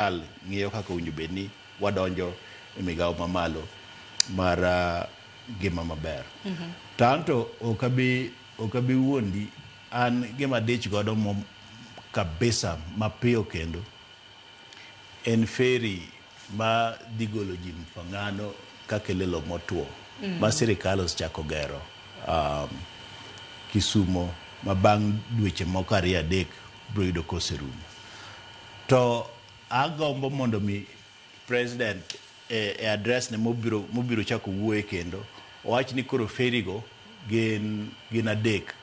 Ng'iyo kaka owinjo bed ni wadonjo e migawo mamalo mar ngima maber. To anto ok abi wuondi, an gima dich godo mo kabisa mapiyo kendo en ferry ma dhi golo ji Mfangano kakelo e lowo motwo ma sirikal osechako gero Kisumo, ma bang' dweche moko 2-3 biro yudo koserumo. To agombo mondo mi president e address ne mobiro chako wuoye kendo owach ni koro ferry go gin adek,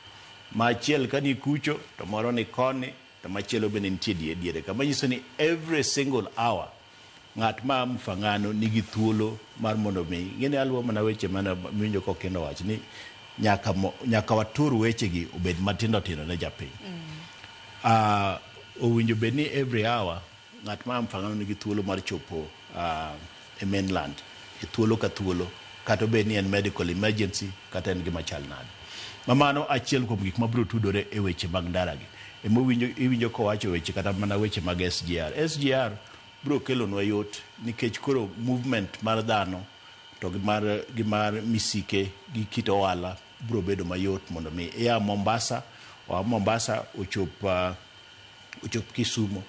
ma achiel ka ni kucho to moro ni koni to machielo bende nitie diere ka, manyiso ni every single hour ng'at ma Mfangano nigi thuolo mar mondo mi ng'eni aluwo mana weche mana miwinjo kokendo wach ni nyaka watur wechegi obed matindo tindo ne japiny. Owinjo bed ni every hour ng'at ma Mfangano nigi thuolo mar chopo e mainland e thuolo ka thuolo, kata obed ni en medical emergency kata en gima chal nade. Ma mano achiel kuom gik mabiro tudore e weche mag ndara gi. Emowinjo iwinjo kowacho weche kata mana weche mag SGR. SGR biro kelonwa yot nikech koro movement mar dhano to gi mar misike gi kit ohala biro bedo mayot mondo mi ia Mombasa, oa Mombasa ochop Kisumo.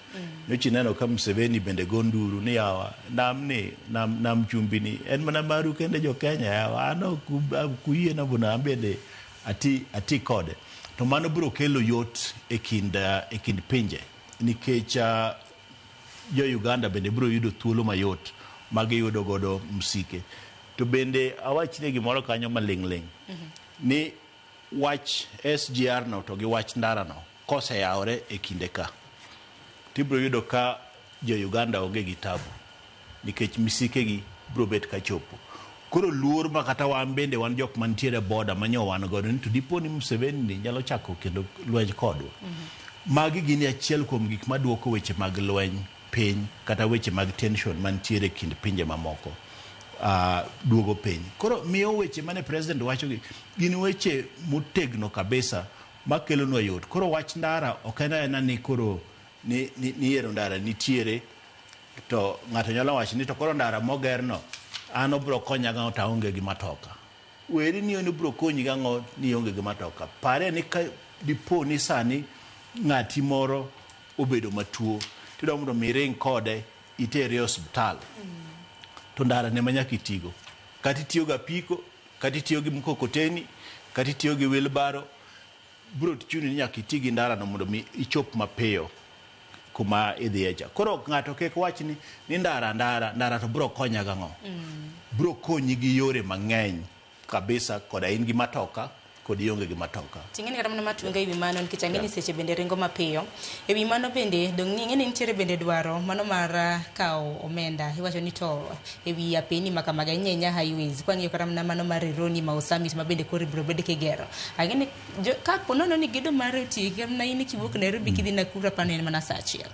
Nyocha ineno ka Museveni bende go nduru ni yawa nam ni nam chumbi ni en mana maru kende jo Kenya, yawa an ok uyiena mondo an bende ati kode. To mano biro kelo yot e kind pinje nikech jo Uganda bende biro yudo thuolo mayot ma giyudo godo msike. To bende awachni gimoro kanyo maling' ling' ni wach SGR no to gi wach ndara no koseyawore e kinde ka, tibiro yudo ka jo Uganda onge gi tabu nikech misike gi biro bet ka chopo. Koro luor ma kata wan bende wan jok mantiere boda manyo wan godo ni to dipo ni Museveni ni nyalo chako kendo lweny kodwa. Magi gin achiel kuom gik maduoko weche mag lweny piny kata weche mag tension mantiere e kind pinje mamoko duogo piny. Koro miyo weche mane president wachogi gin weche motegno kabisa makelonwa yot. Koro wach ndara ok en aena ni koro ni ero ndara nitiere to ng'ato nyalo wacho ni to koro ndara mogerno an obiro konya gang'o to aonge gi matoka. Weri ni en obiro konyi gang'o ni ionge gi matoka. Pare ni ka dipo ni sani ng'ati moro obedo matuo tidwa mondo mi iring kode itere e osiptal to ndara ne ma nyaka itigo. Kata itiyo gi apiko, kata itiyo gi mkokoteni, kata itiyo gi wheelbarrow, biro chuni ni nyaka iti gi ndara no mondo mi ichop mapiyo kuma idhiye cha. Koro ng'ato kik wach ni ndara to biro konya gang'o. Biro konyi gi yore mang'eny kabisa koda in gi matoka kod ionge gi matoka. Ting'eni kata mana matunga ewi mano nikech ang'e ni seche bende ringo mapiyo. Ewi mano bende dong' ni ing'e ni nitiere bende dwaro mano mar kawo omenda iwacho ni to ewi apeni ma kamago ahinya ahinya highways kwang'iyo kata mana mano mar Rironi Mau Summit ma bende koro ibiro bed kigero. Ang'e ni ka po nono ni gedo mare otieki mana in kiwuok Nairobi kidhi Nakuru apani en mana saa achiel.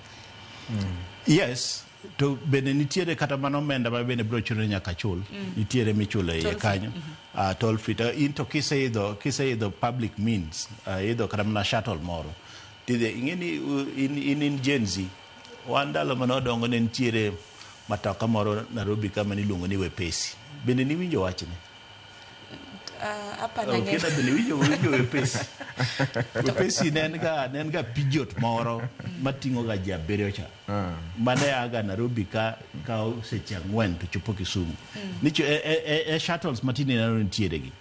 Yes, to bende nitiere kata mana omenda ma bende biro chuno ni nyaka chul. Nitiere michulo e iye Toll fee. Kanyo. Toll fee. To in to kiseidho public means, idho kata mana shuttle moro. Tidhi ing'e ni in Gen Z. Wan ndalo mane wadongo ne nitiere matoka moro Nairobi kama niluongo ni Wepesi. Bende niwinjo wachni? Apani ang'e. Okena bende winjo Wepesi. Wepesi ne en ga Peugeot moro mating'o ga ji abiriyo cha. Mane aga Nairobi ka kawo seche 4 to chopo Kisumu. Nicho e shuttles matinde ineno nitiere gi.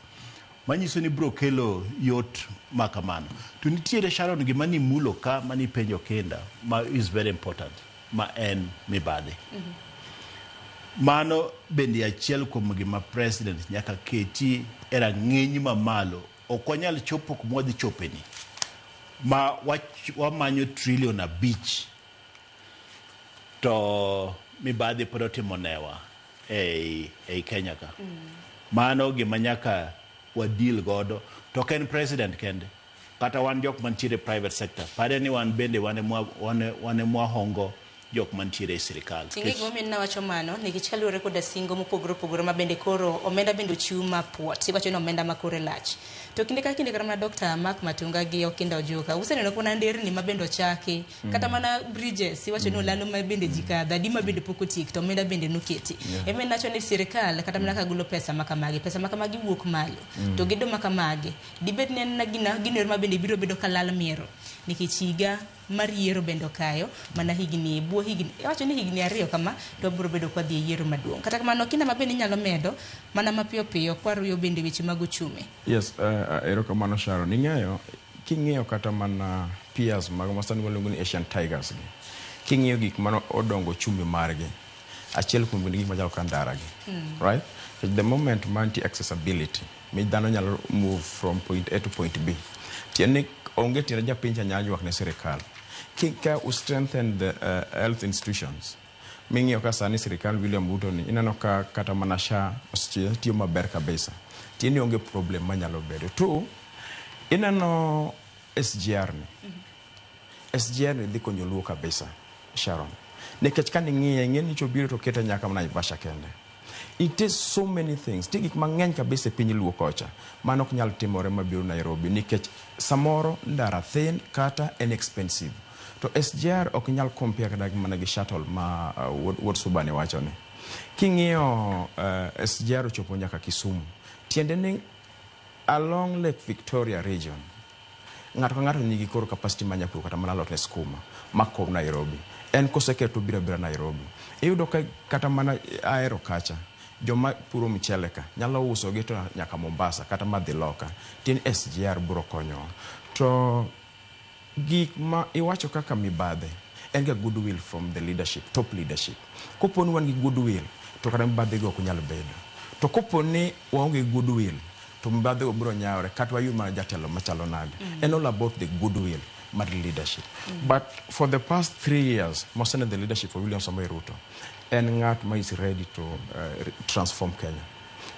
Manyiso ni biro kelo yot ma kamano. To nitiere, Sharon, gima nimulo ka manipenjo kinda ma is very important ma en mibadhi. Mano bende achiel kuom gima president nyaka keti e rang'iny mamalo. Ok wanyal chopo kuma wadhi chopeni ma wamanyo trilion 5 to mibadhi pod otimo newa ei Kenya ka. Mano gima nyaka wadeal godo. To ok en president kende. Kata wan jok mantiere private sector. Pare ni wan bende wan ema wahongo jok mantiere e sirikal. Ting'e gimomiyo nawacho mano, nikech kaluwore koda singo mopogore opogore ma bende koro omenda bende ochiw mapuot, iwacho ni omenda ma kore lach. To kinde ka kinde kata mana Dr. Mark Matunga gi Okinda Ojuka, useneno kuna nderni ma bende ochaki, kata mana bridges, iwacho ni olalo ma bende ji kadho, adi ma bende pok otiek to omenda bende noketi. Ema nawacho ni sirikal kata mana ka golo pesa ma kamagi, pesa ma kamagi wuok malo. To gedo ma kamagi, dibed ni en gina gino ma bende biro bedo kalal miero, nikech higa mar yiero bende okayo mana higni buo higni iwacho ni higni 2 kama to wabiro bedo kwa dhi e yiero maduong'. Kata kamano kinda ma bende inyalo medo mana mapiyo piyo kwaruyo bende weche mag uchumi. Yes, erokamano Sharon. Ing'eyo, king'iyo kata mana peers mag masani waluongo ni Asian Tigers gi, king'iyo gik mano odongo uchumi margi, achiel kuom gin gik machalo kaka ndara gi, right? So the moment mantie accessibility, mi dhano nyalo move from point A to point B. Tiende ni onge tiende japiny cha nyalo ywak ne sirikal. Ka u strengthen the health institutions, ming'iyo ka sani sirikal William Ruto ni, ineno ka kata mana SHA osetiyo maber kabisa. Tiende ni onge problem manyalo bedo. Two, ineno SGR ni. SGR ni dhi konyo Luo kabisa, Sharon. Nikech ka ning'iye, ing'e ni chobiro to kete nyaka mana Naivasha kende. It is so many things. Nitie gik mang'eny kabisa e piny Luo kocha mano ok nyal timore mabiro Nairobi nikech samoro ndara thin kata en expensive. To SGR ok nyal compare kata mana gi shuttle ma Wuod Suba ne wacho ni. King'iyo SGR ochopo nyaka Kisumu. Tiende ni along Lake Victoria region ng'ato ka ng'ato nigi koro capacity mar puro kata mana alot ne skuma makow Nairobi. En koseketo biro abira Nairobi. Iyudo ka kata mana Ahero kacha joma puro mchele ka nyalo uso gi to nyaka Mombasa kata madhi loka. Tiende SGR biro konyowa. To gik ma iwacho kaka mibadhi en ga goodwill from the leadership, top leadership. Kopo ni wan gi goodwill to kata mibadhi go ok nyal bedo. To kopo ni waonge gi goodwill to mibadhi go biro nyawore kata wayud mana jatelo machalo nade. En all about the goodwill mar leadership. But for the past 3 years, mosene the leadership of William Samoei Ruto, en ng'at ma is ready to transform Kenya.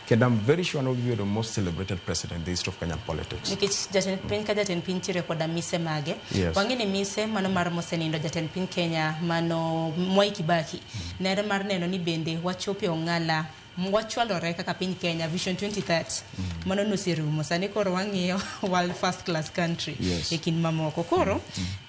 Kendo I'm very sure no be the most celebrated president in the history of Kenyan politics. Nikech jatend piny ka jatend piny nitiere koda mise mage. Yes. Wang'e ni mise mano mar mosenindo jatend piny Kenya mano Mwai Kibaki. Ne en mar neno ni bende wachopo e ong'ala wachwalore kaka piny Kenya Vision 2030. Mano noserumo. Sani koro wang'iyo world first class country e kind mamoko. Koro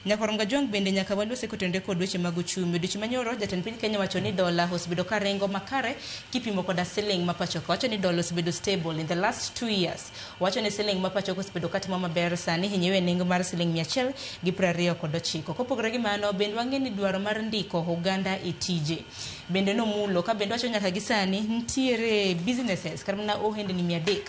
Nyakorom Gajwang' bende nyaka walose kotenore kod weche mag uchumi. Odiochieng' manyoro jatend piny Kenya wacho ni dola osebedo ka ringo makare kipimo koda siling ma pacho ka. Wacho ni dola osebedo stable in the last 2 years. Wacho ni siling ma pacho ka osebedo katimo maber sani hinyiewe nengo mar siling 129. Kopogore gi mano bende wang'e ni dwaro mar ndiko oganda e tije bende nomulo ka bende wacho nyaka gi sani nitiere businesses kata mana ohendni 300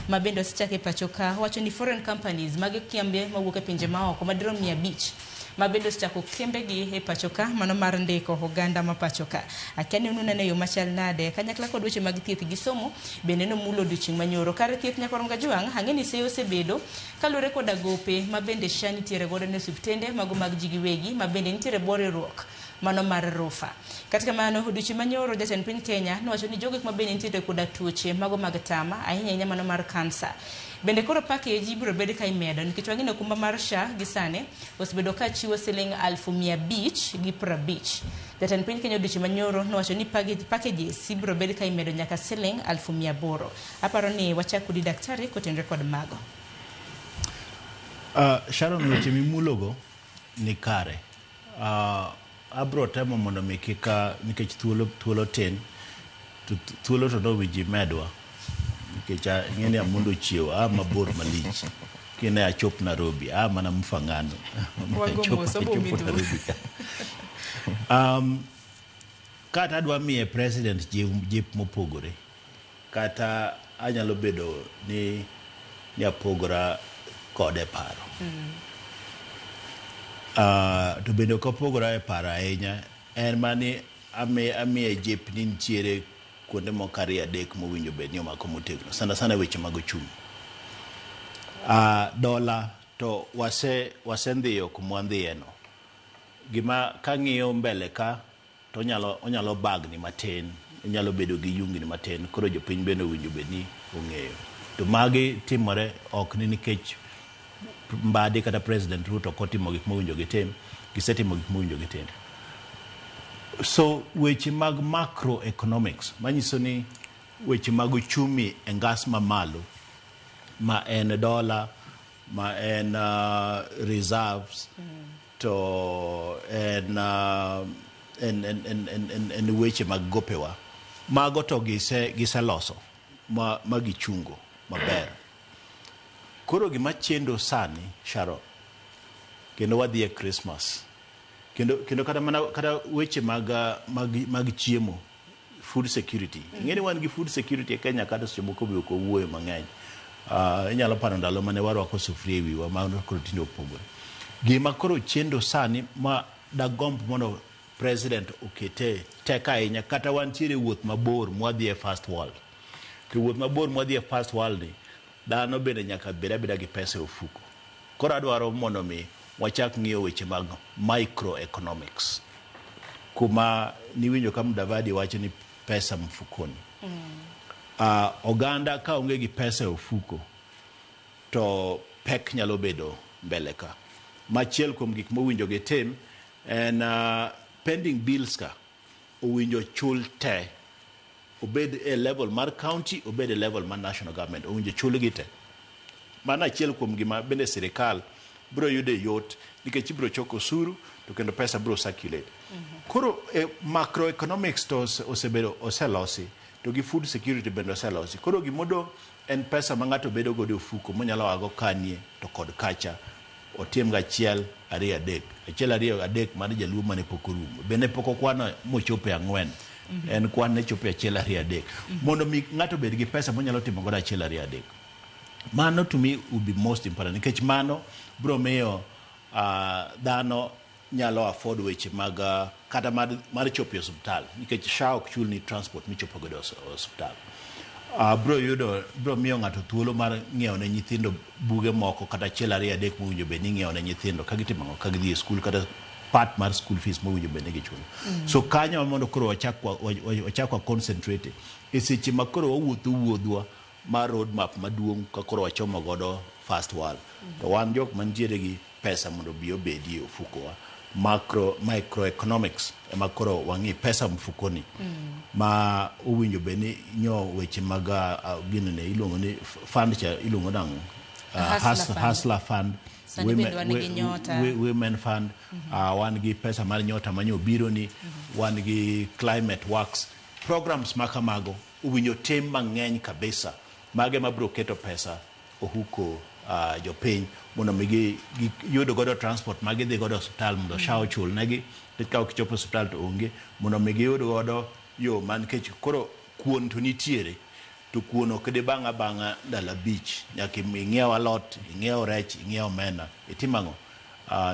ma bende osechak e pacho ka. Wacho ni foreign companies mag kembe mawuok e pinje maoko madirom 500 ma bende osechako kembegi e pacho ka mano mar ndiko oganda ma pacho ka. Akia ni ununeno e yo machal nade kanyakla kod weche mag thieth gi somo bende nomulo odiochieng' manyoro. Kar thieth Nyakorom Gajwang' ang'e ni seyo osebedo kaluwore koda gope ma bende SHA nitiere godo ne osiptende mago mag ji giwegi ma bende nitiere bwo riwruok mano mar rufa. Kata kamano odiochieng' manyoro jatend piny Kenya nowacho ni jogo ma bende nitiere koda tuoche mago mag tama ahinya ahinya mano mar kansa. Bende koro package ibiro bed ka imedo nikech wang'e ni okumba mar SHA gi sani osebedo ka chiwo siling 550,000. Jatend piny Kenya odiochieng' manyoro nowacho ni packages ibiro bed ka imedo nyaka siling 800,000. Aparo ni wachak kodi daktari kotenore kod mago. Sharon, weche mimulogo ni kare. Abro temo mondo mi kik nikech thuolo tin, to thuolo to nowinji medwa. Nikech ing'e ni amondo chiewo, a mabor malich. Kine achop Nairobi, a mana Mfangano. Wago mos, obo Achopo mi thuolo. Nairobi ka. Kata adwa miye president jip mopogore, kata anyalo bedo ni apogora kode paro. To bende ok apogora e paro ahinya, en mani amiye jip ni nitiere kuonde moko 2 3 mowinjo bed ni omako motegno, sana sana weche mag ochumi. Dola to wasendhiyo kuma wandhiyeno. Gima kang'iyo mbele ka to onyalo bagni matin, onyalo bedo gi yungni matin, koro jopiny bende owinjo bed ni ong'eyo. To magi timore ok ni nikech Mbadi kata President Ruto ok otimo gik mowinjo gitim, gisetimo gik mowinjo gitim. So weche mag macroeconomics manyiso ni weche mag uchumi e ngas mamalo ma en dola, ma en reserves, to en, en, en, en, en, en, en weche mag gopewa. Mago to giseloso ma gichungo maber. Koro gima chendo sani, Sharon, kendo wadhi e Christmas, kendo kata mana kata weche mag chiemo, food security. Ing'e ni wan gi food security e Kenya kata seche moko be ok wawuoyo mang'eny. Inyalo paro ndalo mane warwako sufuria e wiwa, mano koro tinde opogore. Gima koro chendo sani ma dagomb mondo president okete tek ahinya, kata wantiere wuoth mabor mwadhi e first world. To wuoth mabor mwadhi e first world ni, dhano bende nyaka bed abeda gi pesa e ofuko. Koro adwaro mondo mi wachak ng'iyo weche mag microeconomics. Kuma niwinjo ka Mudavadi wacho ni pesa mfukoni. Oganda ka onge gi pesa e ofuko to pek nyalo bedo mbele ka. Machiel kuom gik mowinjo gitim en pending bills ka owinjo chul te, obed e level mar county, obed e level mar national government, owinjo chulgi te. Mano achiel kuom gima bende sirikal biro yudo e yot nikech ibiro choko osuru to kendo pesa biro circulate. Koro macroeconomics to osebedo oselosi to gi food security bende oselosi. Koro gimodong' en pesa ma ng'ato bedo godo e ofuko monyalo ago kanie to kod kacha otim ga achiel ariyo adek, achiel ariyo adek mar jaluo mane pok orumo bende pok okwano mochopo e ang'wen. En kwan ne chopo e achiel ariyo adek mondo mi ng'ato obed gi pesa monyalo timo godo achiel ariyo adek. Mano to me would be most important nikech mano biro miyo dhano nyalo afford weche mag kata mar chopo e osiptal nikech SHA ok chulni transport michopo godo e osiptal. Biro miyo ng'ato thuolo mar ng'iewo ne nyithindo buge moko kata achiel ariyo adek mowinjo bed ni ing'iewo ne nyithindo ka gitimo ang'o, ka gidhi e skul kata part mar school fees mowinjo bed ni gichulo. So kanyo mondo koro wachak wa concentrate e seche ma koro wawuotho wuodhwa mar road map maduong' ka koro wachomo godo first world. To wan jok mantiere gi pesa mondo obi obedie e ofukowa. Microeconomics ema koro wang'i pesa mfukoni ma owinjo bed ni nyo weche mag ginene iluongo ni fund cha iluongo nang'o? Hustler Fund. Hustler Fund. Sani bende wan gi Nyota. Women Fund. Wan gi pesa mar Nyota manyo biro ni, wan gi Climate Works. Programs ma kamago owinjo tim mang'eny kabisa. Mage mabiro keto pesa ohuko jopiny mondo mi giyud godo transport ma gidhi godo osiptal mondo SHA ochul negi nikech ka ok gichopo osiptal to onge, mondo mi giyud godo yo man nikech koro kuon to nitiere to kuon ok dibang' abang'a ndalo 5, nyaka ing'iew alot, ing'iew rech, ing'iew omena, itim ang'o,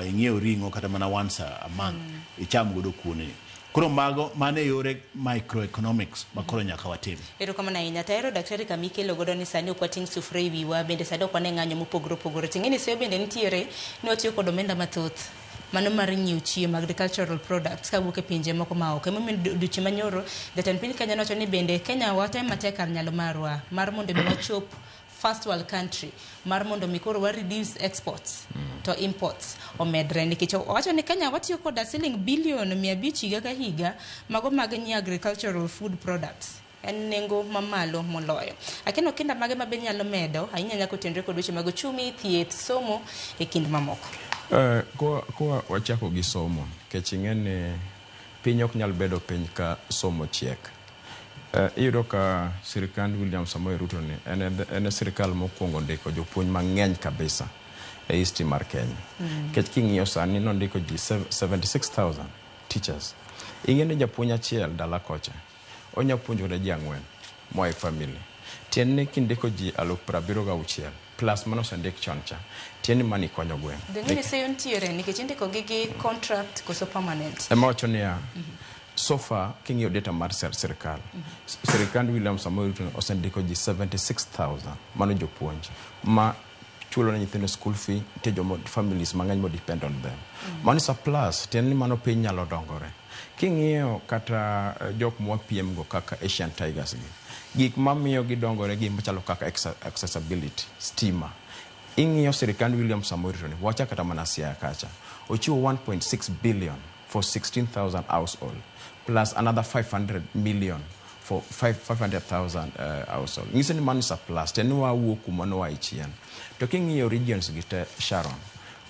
ing'iew ring'o kata mana once a month icham godo kuon ni. Koro mago mano e yore microeconomics ma koro nyaka watim. Erokamano ahinya. Tahero daktari kama ikelo godo ni sani ok wating' sufria e wiwa, bende sani ok wane ng'anyo mopogore opogore. Ting'e ni seyo bende nitiere ni watiyo kod omenda mathoth mano mar nyiewo chiemo, agricultural products, kawuok e pinje moko ma oko. Emomiyo odiochieng' manyoro jatend piny Kenya nowacho ni bende Kenya watem matek kar nyalo marwa mar mondo mi wachop first world country mar mondo mi koro wa reduce exports to imports omedre, nikech owacho ni Kenya watiyo koda siling bilion 500 higa ka higa mago mag nyiewo agricultural food products, en nengo mamalo moloyo. Akeno kinda mage ma be nyalo medo ahinya nyaka otenre kod weche mag uchumi, thieth, somo e kind mamoko. Kwa wachako gi somo, nikech ing'e ni piny ok nyal bedo piny ka somo chiek. Iyudo ka sirikand William Samoei Ruto ni en e sirikal mokwongo ndiko jopuonj mang'eny kabisa e history mar Kenya. Nikech king'iyo sani nondiko ji 76,000 teachers. Ing'e ni japuonj achiel dala kocha onya puonjo kata ji 4 moa e family. Tiende ni kindiko ji 76,000 plus mano osendik chon cha, tiende ni mani konyo gweng'. Dong'e ni seyo nitiere nikech indiko gi gi contract koso permanent? Ema wacho niya, so far king'iyo data mar sirikal, sirikand William Samoei Ruto osendiko ji 76,000 mano jopuonj ma chulo ne nyithindo school fee, nitie joma families mang'eny mo depend on them. Mano is a plus, tiende ni mano piny nyalo dongore. King'iyo kata jok mwapiem go kaka Asian Tigers gi, gik mamiyo gidongore gin machalo kaka accessibility, stima. Ing'iyo sirikand William Samoei Ruto ni, wacha kata mana Siaya kacha, ochiwo 1.6 billion for 16,000 household. plus another 500 million for 500,000 household. Nyiso ni mano surplus, to en wawuok kuma noae chien. To king'iyo regions gi te, Sharon,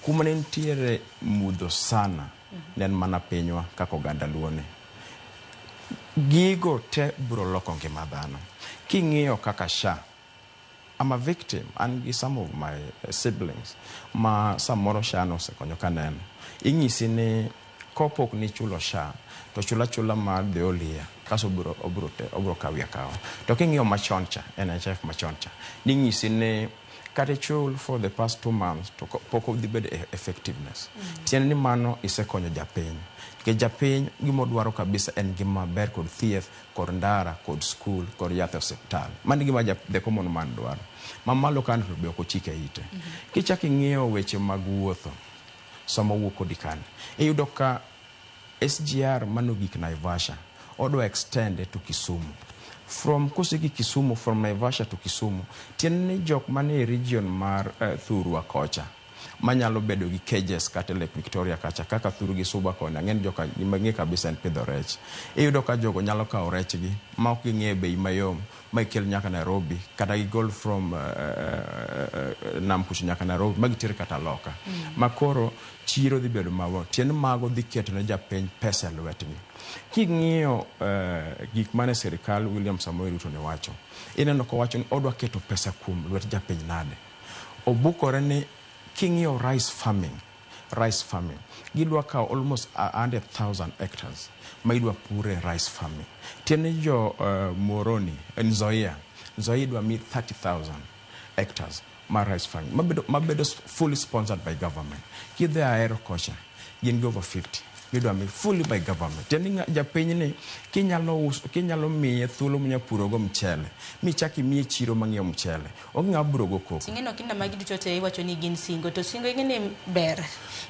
kuma ne nitiere mudho sana ne en mana pinywa kaka oganda luo ni. Gigo te biro loko ngima dhano. King'iyo kaka SHA, I'm a victim an gi some of my siblings ma samoro SHA nosekonyo kaneno. Inyisi ni kopok ni chulo SHA to chula chula mar the whole year kaso obiro kawi akawa. To king'iyo machon cha, NHIF machon cha, ning'isi ni kata ichul for the past 2 months to pok odhi bedo effectiveness. Tiende ni mano isekonyo japiny. Nikech japiny gimodwaro kabisa en ngima maber kod thieth kod ndara kod skul kod yath e osiptal. Mano e gima the common man dwaro. Mamalo kanyo to be ok ochike ite. Kichako ing'iyo weche mag wuotho, sama owuok kodi kani, iyudo ka SGR manogik Naivasha odwa extend to Kisumu. From kosegik Kisumu, from Naivasha to Kisumu, tiende ni jok manie region mar Thurwa kocha manyalo bedo gi cages kata Lake Victoria kacha kaka Thuru gi Suba koni ang'e ni joka gima ng'e kabisa en pidho rech. Iyudo ka jogo nyalo kawo rechgi ma ok ging'e bei mayom ma gikel nyaka Nairobi kata gigol from nam kucho nyaka Nairobi ma giter kata loka. Ma koro chiro dhi bedo mawo. Tiend mago dhi keto ne japiny pesa e lwetgi. King'iyo gik mane sirikal William Samoei Ruto ne wacho, ineno kowacho ni odwa keto pesa kuom lwet japiny nade. Obukore ni king'iyo rice farming, gidwa kawo almost 100,000 hectares ma idwa pure rice farming. Tiende ni jo Muhoroni, Nzoia, Nzoia idwa mi 30,000 hectares mar rice farming mabedo fully sponsored by government. Kidhi Ahero kocha, gin gi over 50 midwa mi fully by government. Tiende ni japiny ni kinyalo miye thuolo monya purogo mchele, michak imiye chiro mang'iewo mchele, onge ng'ama biro go koko. Ing'eno kinda magi duto te iwacho ni gin singo to singo ing'e ni ber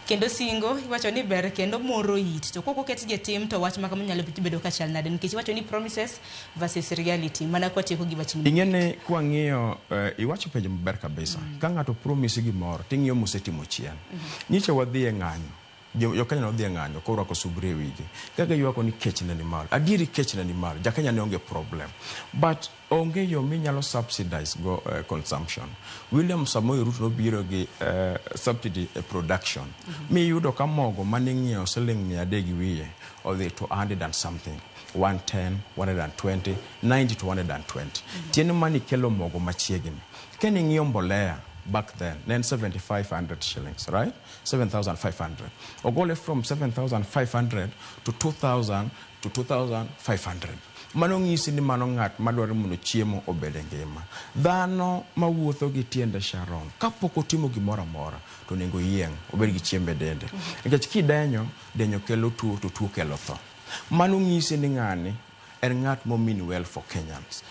kendo singo iwacho ni ber kendo moro it to kok oketgi e tim to wach ma kama nyalo bedo ka chal nade nikech iwacho ni promises versus reality mana kwatieko gi wachni. Ing'e ni kwang'iyo iwacho penjo maber kabisa. Ka ng'ato promise gimoro ting'iyo mosetimo chien. Nyicha wadhi e ng'anyo. Jo Kenya nodhi e ng'anyo korwako subri e wigi. Kaka ywako ni kech ne ni malo. Adieri kech ne ni malo. Ja Kenya ne onge problem. But onge yo minyalo subsidize go consumption. William Samoei Ruto nobiro gi subsidy e production. Miyudo ka mogo maning'iewo siling 300 gi wiye odhi to 100 and something. 110, 120, 90 to 120. Tiende mani kelo mogo machiegni. Kaning'iyo mbolea back then, ne en 7,500 shillings, right? 7,500. Ogole from 7,500 to 2,000 to 2,500. Mano ng'isi ni mano ng'at madwaro mondo chiemo obed e ngima. Dhano mawuotho gi tiende Sharon, kapok otimo gimoro amora, to onego oyieng', obed gi chiemo e dende. Nikech kidenyo, denyo kelo tuo, to tuo kelo tho. Mano ng'isi ni ng'ani en ng'at mo mean well for Kenyans.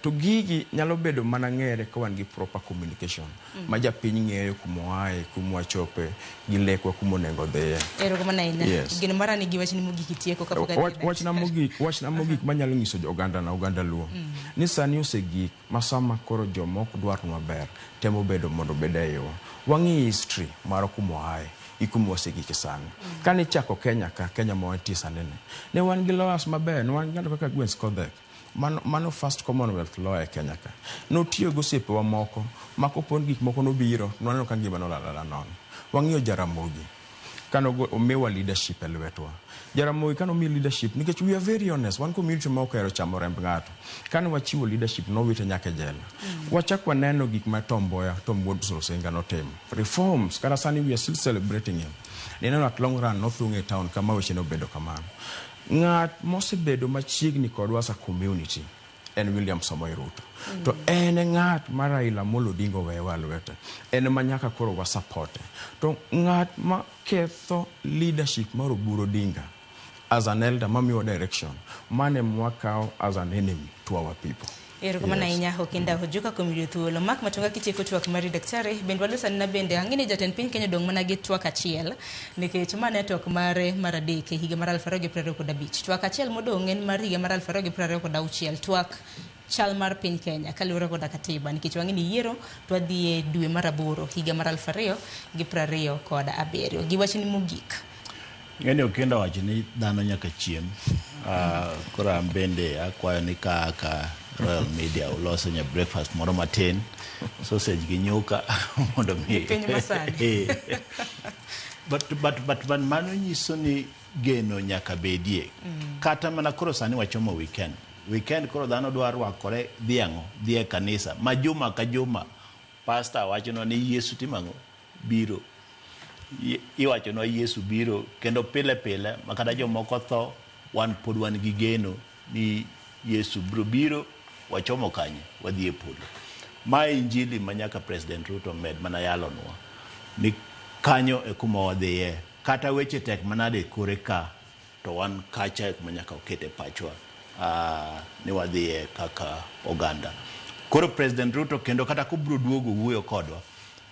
To gigi nyalo bedo mana ng'ere ka wan gi proper communication ma japiny ng'eyo kuma oaye, kuma wachope, gi lekwa kuma onego odhiye. Erokamano ahinya. Yes. Geno mara ni gi wachni mogik itieko kapok adhi Wachna mogik manyalo nyiso oganda na oganda luo ni sani osegik ma sama koro joma ok dwarnwa ber temo bedo mondo obed e iwa. Wang'i history mar kuma oaye gi kuma wasegike sani. Kane ichako Kenya ka, Kenya ma wantie sani ni, ne wan gi lawyers maber, ne wan gi ng'ato kaka Agnes Kodhek. Mano first Commonwealth lawyer e Kenya ka. Notiyo gi osiepewa moko ma kopo ni gik moko nobiro, nwaneno ka ngima nolal alala nono. Wang'iyo Jaramogi kano omiwa leadership e lwetwa. Jaramogi kano omi leadership nikech we are very honest, wan community ma ok ohero chamo remb ng'ato. Kane wachiwo leadership nowite nyaka e jela. Wachak waneno gik ma Tom Mboya, Tom Wuod Osinga notimo. Reforms, kata sani we are still celebrating him. Nineno at long run nothung' e town kama weche nobedo kamano. Ng'at mosebedo machiegni kodwa as a community en William Samoei Ruto. To en e ng'at ma Raila Amolo Odinga oweyowa e lwete. En ema nyaka koro wa support. To ng'at ma ketho leadership mar Oburu Odinga as an elder mamiwa direction, mano ema wakawo as an enemy to our people. Erokamano Yes. ahinya Okinda Ojuka kuom yudo thuolo. Mark Matunga kitieko twak mari daktari, bende walosana bende ang'e ni jatend piny Kenya odong' mana gi twak achiel nikech ma ne twak mare mar adek e higa mar 2025. Twak achiel modong' en mar higa mar 2026. Twak chal mar piny Kenya kaluwore koda katiba nikech wang'e ni yiero to wadhi e dwe mar aboro higa mar 2027. Gi wachni mogik. Ng'eni Okindo owacho ni dhano nyaka chiem. Koro an bende akwayo ni ka ka Royal Media uloso nya breakfast moro matin, sausage gi nyuka mondo mi Piny masani. But mano nyiso ni geno nyaka bedie. Kata mana koro sani wachomo weekend. Weekend koro dhano dwa rwakore dhi ang'o? Dhi e kanisa. Ma juma ka juma pastor wachonwa ni Yesu timo ang'o? Biro. Iwachonwa Yesu biro kendo pile pile ma kata jomoko tho wan pod wan gi geno ni Yesu biro biro wachomo kanye wadhi e polo. Ma injili ma nyaka President Ruto med mana yalonwa ni kanyo e kuma wadhiye kata weche tek manade kore ka to wan kacha e kuma nyaka oket e pachwa ni wadhiye kaka oganda. Koro President Ruto kendo kata kobiro duogo wuoyo kodwa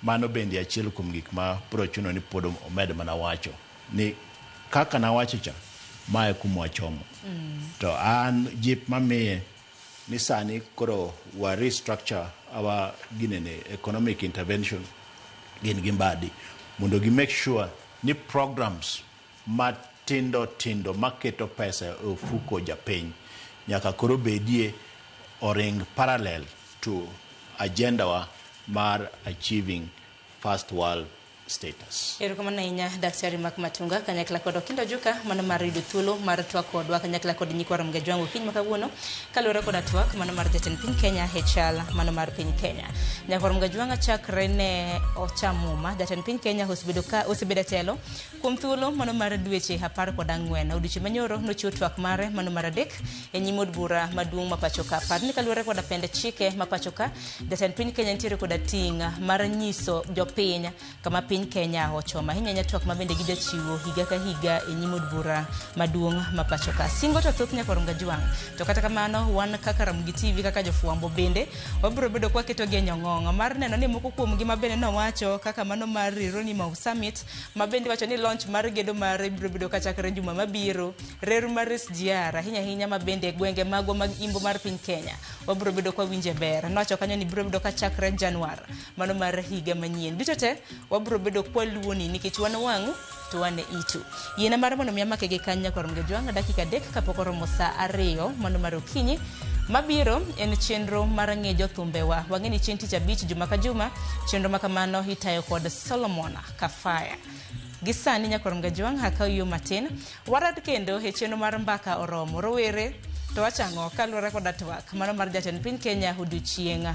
mano bende achiel kuom gik ma biro chuno ni pod omed mana wacho ni kaka nawacho cha mae kuma wachomo. To an jip mamiye ni sani koro wa restructure our ginene economic intervention gin gi Mbadi mondo gi make sure ni programs matindo tindo maketo pesa e ofuko japiny nyaka koro bedie oring parallel to agenda wa mar achieving first world status. Erokamano ahinya Daktari Mark Matunga kanyakla kod Okindo Juka mano mar yudo thuolo mar twak kodwa kanyakla kod nyikwa Ramogi Ajwang' okinyi ma kawuono kaluwore koda twak mano mar jatend piny Kenya e chal mano mar piny Kenya. Nyakwa Ramogi Ajwang' chakre ne ocham muma jatend piny Kenya osebedo ka osebedo e telo kuom thuolo mano mar dweche 14. Odiochieng' manyoro nochiwo twak mare mano mar adek e nyim od bura maduong' ma pacho ka. Par ni kaluwore koda pend chike ma pacho ka, jatend piny Kenya nitiere koda ting' mar nyiso jopiny kama piny Kenya ochomo. Ahinya ahinya twak ma bende gijachiwo higa ka higa e nyim od bura maduong' ma pacho ka. Singo to thoth nyaka Ramogi Ajwang'. To kata kamano wan kaka Ramogi TV kaka jofwambo bende wabiro bedo kwaketogi e nyong'ong' mar neno ni moko kuomgi ma bende nowacho kaka mano mar Rironi Mau Summit ma bende wacho ni launch mar gedo mare biro bedo kachakre juma mabiro, reru mar SGR ahinya ahinya ma bende gwenge magwa mag imbo mar piny Kenya wabiro bedo kwawinje ber. Nowacho kanyo ni biro bedo kachakre Januar mano mar higa manyien. Duto te wabiro bedo kwaluwoni nikech wan wang'u to wan e itu. Yiena mar mondo mi amake gi kanyo nyaka Ramogi Ajwang' dakika 3 kapok oromo saa 2 mano mar okinyi. Mabiro en chenro mar ng'e jothumbewa. Wang'e ni chieng' tich abich juma ka juma chenro ma kamano itayo kod Solomon Kafaya. Gi sani nyaka Ramogi Ajwang' akaw yo matin. Warad kendo e chenro mar mbaka oromo. Rowere to wachang'o kaluwore koda twak mano mar jatend piny Kenya odiochieng'